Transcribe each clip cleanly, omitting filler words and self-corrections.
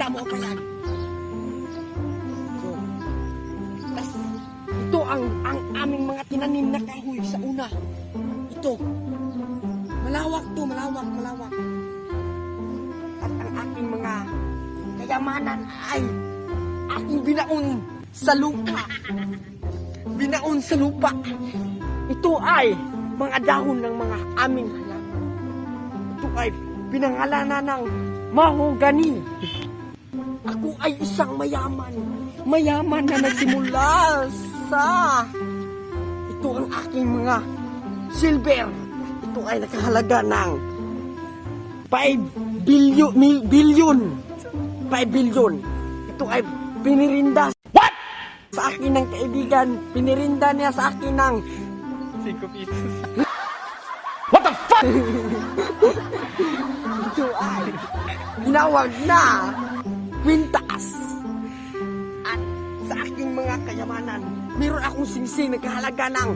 mo ang payag. So, tas, ito ang aming mga tinanim na kahoy sa una. Ito. Malawak to, malawak, malawak. At ang aking mga kayamanan ay aking binaon sa lupa. Binaon sa lupa. Ito ay mga dahon ng mga aming halaman. Ito ay pinangalanan ng mahogany. Ako ay isang mayaman. Mayaman na nagsimula sa... Ito ang aking mga silver. Ito ay nakahalaga ng 5 billion, billion. 5 billion. Ito ay pinirinda. What? Sa akin ng kaibigan. Pinirinda niya sa akin ng 5 pesos. What the fuck? Ito ay ginawag na kwintas. At sa aking mga kayamanan, meron akong singsing nagkahalaga ng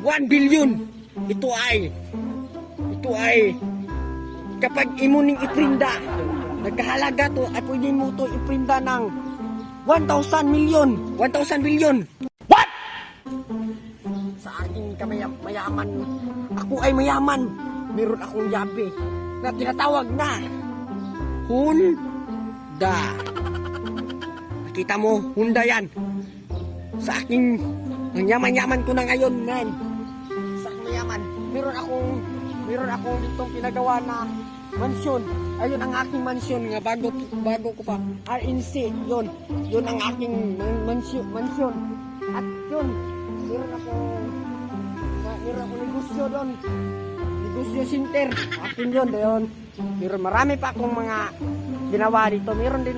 1 billion. Ito ay kapag imo ning iprinda, nagkahalaga to ay pwede mo to iprinda ng 1,000 million, 1,000 billion. What? Sa aking mayaman, ako ay mayaman. Meron akong yabe na tinatawag na Honda. Nakita mo, Honda yan. Sa aking, ang yaman-yaman ko na ngayon, man. Sa aking mayaman, meron akong ditong pinagawa na mansyon. Ayun ang aking mansyon nga bago bago ko pa RNC yun. Yun ang aking mansyon, mansyon. At yun, meron akong negosyo doon. Negosyo center. Akin yun, dayon. Meron marami pa akong mga ginawa dito. Meron din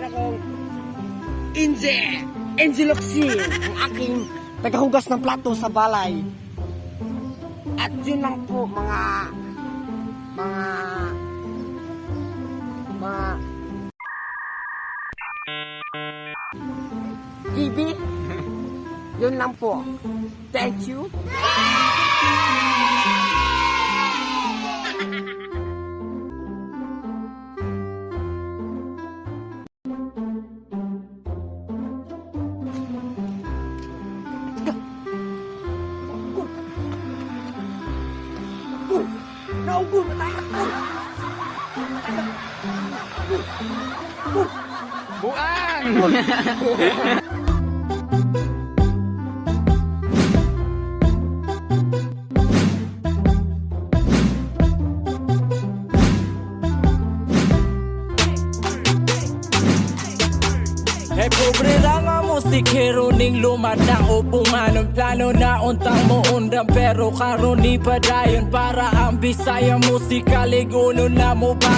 akong Inze! Enzi Locsin, ang aking tagahugas ng plato sa balay. At yun lang po mga GB. Yun lang po. Thank you. Gol! Gol! Naugol! Matayag! Gol! Matayag! Gol! Gol! Buang! Eh pobre ra nga musikero ning lumad ng upungan. Ang plano na untang mo undang, pero karon ni padayon para ang Bisaya musika liguno na mo ba.